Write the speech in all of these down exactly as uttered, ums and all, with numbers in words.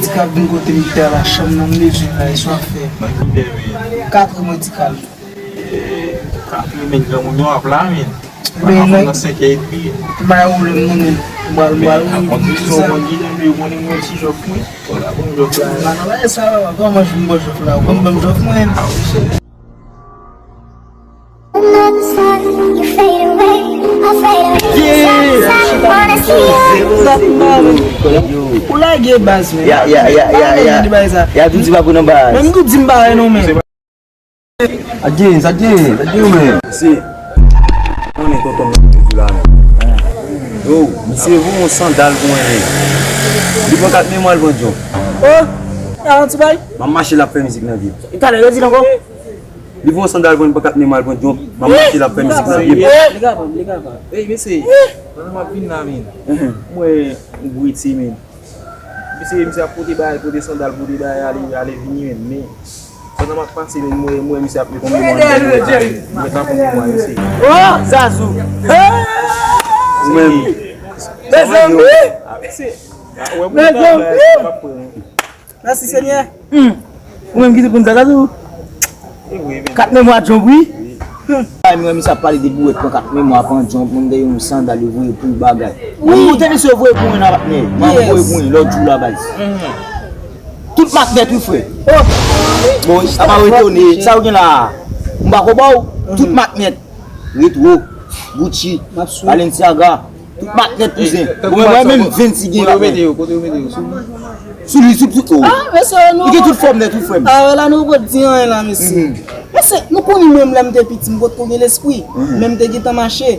Ti k ap vin kote m te a la, chanm nan m bezwen la, e sa fè. Nan ki lè, men? Kat è mwen di kal. Kat è, men, granmoun yo ap la, men. Men, nan senkè edmi. Bay ou lè m konnen. M pral, m pral, men, a kondisyon, ou konn ki jan m ye, ou konnen mwen ti jòf mwen. Ou la, bon jòf la. Nan, nan, sa, kòman j m bon jòf la? Ou konn ban m jòf mwen? Ou lage baz, men. Ya, ya, ya, ya, ya. Di bagay sa. Ya tou di pa pou nan baz. Men m tou di m pa wè non, men. Sa gen, sa gen, sa gen, men. Se, konnen tonton m nan toujou la, men. Yo, misye voye yon sandal pou mwen, men. Li pran kat men mwen, l pran djòb. Oh, a yon ti bay. M ap mache, l ap fè mizik nan vye. Talè, redi l ankò. Li voye yon sandal pou mwen, li pran kat men mwen, l pran djòb. M ap mache, l ap fè mizik nan vye. Li kapab, li kapab. Ey, mesye, pandan m ap vin la, men. Mwen, yon gwo ti, men. Misye, misye ap pote bagay, pote sandal, pote bagay, ale, ale vini, men. Men, pandan m ap pase, men, mwen, mwen, misye ap met yon memwa nan men mwen. Mwen ta pran memwa, mesye. Oh, Zazou. Ou menm. Mezanmi. Mesye. Mezanmi. Mèsi, Senyè. Hmm. Ou menm ki te konn sa, sa tou? Kat memwa djòb, wi. Hmm. Ay, mwen, misye ap pale de bouwèt, pran kat memwa, pran djòb, moun de yon sandal, yo voye pou bagay. Wi. Mwen, te misye voye pou mwen nan patnè. Mwen voye pou mwen, lòt jou la, baz. Tout mak nèt, wi, frè. Oh. Bon, sa pa etone. Sa ou gen la? M pa ko ba w. Tout mak nèt. Retro, Gucci, Balenciaga, tout mak nèt kouzen. Ou menm, mwen menm, Fenty gen la. Kote yo mete yo? Kote yo mete yo? Sou li, sou tout, oh. Ah, mesye, nou. Li gen tout fòm nèt, wi, frè m. Ah, la, nou poko di anyen la, mesye. Mesye, nou konnen mwen, lè m te piti, m potko gen lespri. Men m te gentan mache.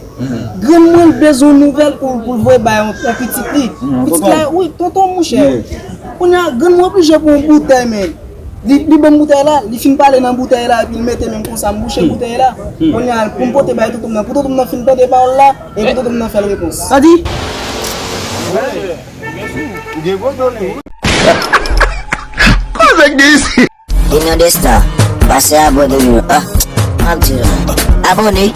Grann mwen bezwen nouvèl pou, pou l voye bay yon, yon pitit li. Pitit la, wi, tonton, monchè. Kounye a, grann mwen oblije pran yon boutèy, men. Li, li ban m boutèy la, li fin pale nan boutèy la, epi l mete men m konsa, m bouche boutèy la. Kounye a, pou m pote bay tonton m nan, pou tonton m nan fin tande pawòl la, epi tonton m nan fè l repons. Sa di? Ou gen gwo done, wi. Koze k di isi? Union des Stars, pase abòne nou, ah, m ap di nou. Abòne.